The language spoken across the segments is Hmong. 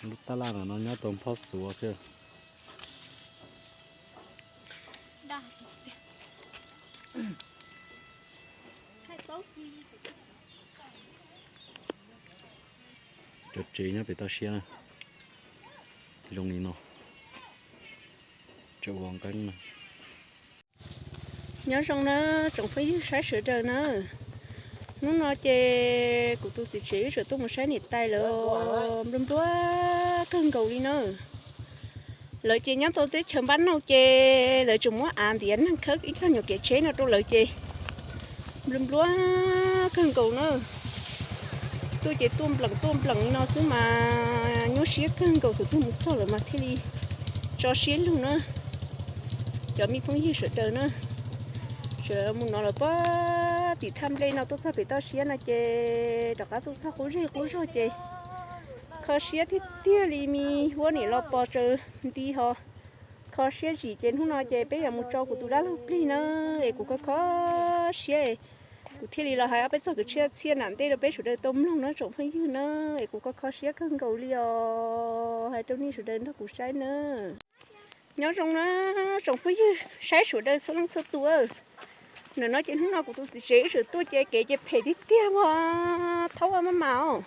Lub tab laj no nyob tau nphob xuav xwb. Cov tsev nyob pem toj siab na, zoo li no, tseem ua nqeeb no. Nyob zoo na tsoom phooj ywg saib sawv daws na. Hnub no ces kuv tus txiv tsev wb tseem tuaj mus saib niam tais lawv nplua nplua kawg nkaus li na. Lawv ces nyob tau teb chaws npab nauj ces lawv tseem muab av ntiav neeg khawb ib txog nyuam kev tsheb no rau lawv ces nplua nplua kawg nkaus na. Tuaj ces tuaj nplees tuaj nplees li no xwb mas nyuaj siab kawg nkaus, thaum twg mus txog lawm mas thiaj li tso siab lug na. Cov me phooj ywg sawv daws na, sawv mus no lawm puag tim thaj nplej no tuaj txog pem toj siab no ces rov qab tuaj txog qub zej qub zog ces kho siab tiag tiag li, me huab niam los pos tsaws nti ho kho siab zim ces hnub no ces peb yuav mus tso kuv tus dab laug plig na, es kuv kho kho siab, kuv thiaj li los hais ob peb txoj kwv txhiaj txhiaj nam ntej rau peb sawv daws tau mloog na tsoom phooj ywg na, es kuv kho kho siab kawg nkaus li os, hais rau nej sawv daws nrog kuv saib na. Nyob zoo na tsoom phooj ywg saib sawv daws txhua leej txhua tus. Ntawm no ces hnub no kuv tus txiv tsev wb tseem tuaj ces kev ces phem tiag tiag ua thaub ua maj mam os.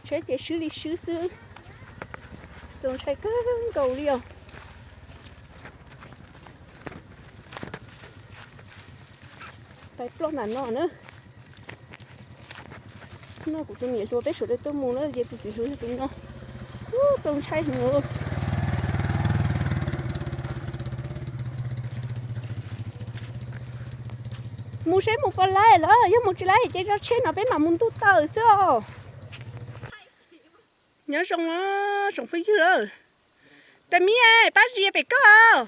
Tsheb ces swb li swb xwb, txaus ntshai kawg nkaus li os. Pais ploj nram no na. No kuv tus niam hluas peb sawv daws tuaj mus na ces tus txiv hluas yog tus no. Ub, txaus ntshai heev. Mus seb mus puas laib lawm, yog mus tsis laib ces tso tsheb no peb mam mus ntuj tawm xwb os. Nyob zoo tsoom phooj ywg lawm. Tais Mib, pab zia pem koj.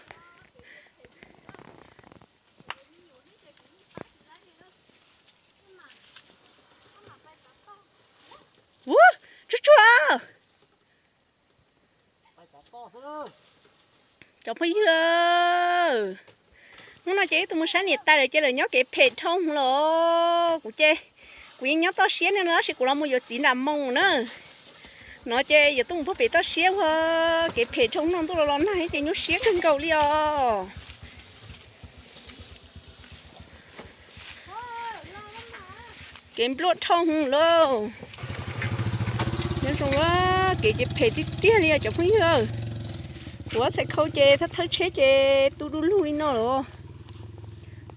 Ub, tsuag tsuag. Cov phooj ywg, hnub no ces wb tuaj mus saib niam tais lawm ces lawv nyob kev phem dhau los. Kuv ces kuv yeej nyob toj siab no tab sis kuv los mus yuav txiv nram moo na. No ces yuav tuaj mus puag pem toj siab ua kev phem dhau no, ntuj los los nag ces nyuaj siab kawg nkaus li os. Kev npluaj dhau hwv lauj. Nyob zoo, kev ces phem tiag tiag li os cov phooj ywg. Kuv ob txhais khau ces thawb thawb tsheb ces tu du lug li no lawm.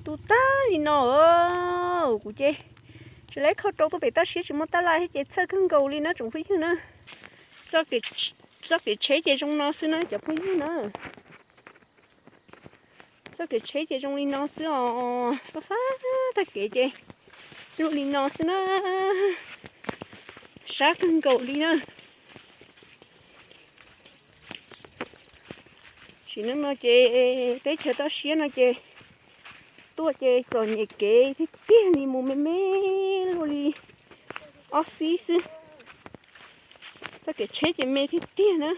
Tu tag li no. Kuv ces tsis lab khau rau tuaj pem toj siab tsis muaj tab laj thiab ces txhawj kawg nkaus li na tsoom phooj ywg na. Txoj kev tsheb ces zoo no xwb na cov phooj ywg na. Txoj kev tsheb ces zoo li no xwb os, fab fab tag kev ces zoo li no xwb na. Sab kawg nkaus li na. Sim neej no ces teb chaws toj siab no ces tuaj ces txom nyem kev tiag tiag li, mus me me luaj li ob xib xwb. Txoj kev tsheb ces me tiag tiag na.